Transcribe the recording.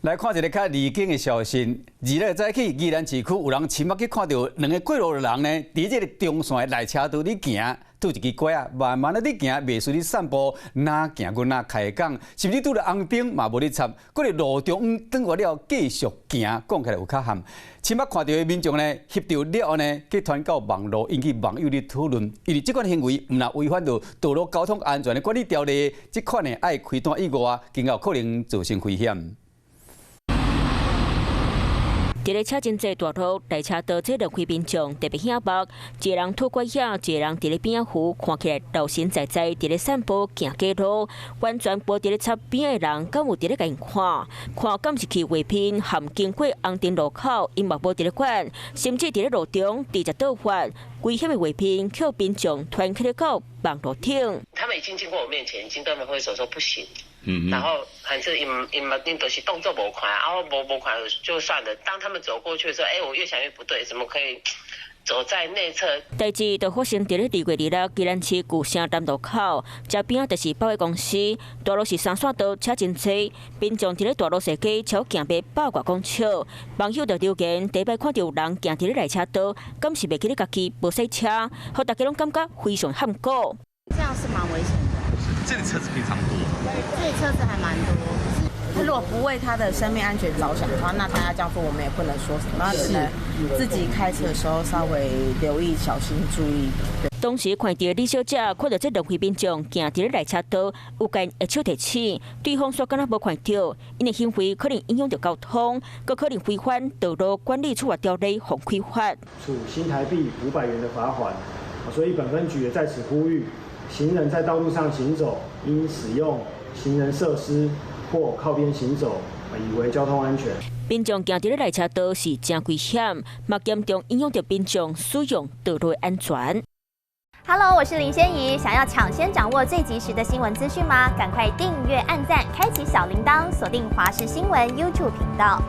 來看一个較離經的消息。二日早起，宜蘭市區有人親目去看著兩个過路的人呢，佇這个中線的內車道咧行，拄一支拐仔，慢慢仔咧行，袂輸咧散步，若行閣若開講，甚至拄著紅燈嘛無咧插，閣佇路中央轉彎了繼續行，講起來有較譀。親目看著的民眾呢，翕著了後呢，去傳到網路，引起網友咧討論。因為這款行為毋但違反著道路交通安全的管理條例，這款的愛開單以外，更有可能造成危險。佇咧車真濟大路內車道，這兩位民眾特別顯目，一个人拄拐仔，一个人佇咧邊仔湖，看起來老神在在，佇咧散步行街路，完全無佇咧插邊的人，敢有佇咧共𪜶看？看敢是去畫面含經過紅燈路口，𪜶嘛無佇咧管，甚至佇咧路中直接倒翻，危險的畫面，予民眾傳起來到網路頂。他們已經經過我面前，已經跟他們揮手說不行。然後反正𪜶𪜶𪜶都是當作無看，然後無看就算了。當他們走過去的時候，哎，我越想越不對，怎麼可以走在內側？代誌就發生佇咧2月26宜蘭市舊城南路口，這邊就是百貨公司，大路是三線道，車真濟，民眾佇咧大路踅街超行欲百外公尺，網友就留言，第一擺看著有人行佇咧內車道，敢是袂記咧家己無駛車，予大家攏感覺非常譀古。這樣是蠻危險的。這裡車子平常多。這裡車子還蠻多。他如果不為他的生命安全着想的話，那大家這樣做，我們也不能說什麼，那只能自己開車的時候稍微留意、小心注意。當時看著李小姐看著這兩位民眾行佇咧內車道，有共𪜶揮手提醒，對方煞敢若無看著，𪜶的行為可能影響著交通，閣可能違反道路管理處罰條例，予開罰。處新台幣500元的罰款。所以本分局也在此呼籲，行人在道路上行走，應使用行人設施或靠邊行走，以維交通安全。民眾行佇咧內車道是誠危險，嘛嚴重影響著民眾使用道路的安全。 Hello，我是林仙怡，想要搶先掌握最及時的新聞資訊嗎？趕快訂閱、按讚、開啟小鈴鐺，鎖定華視新聞 YouTube 頻道。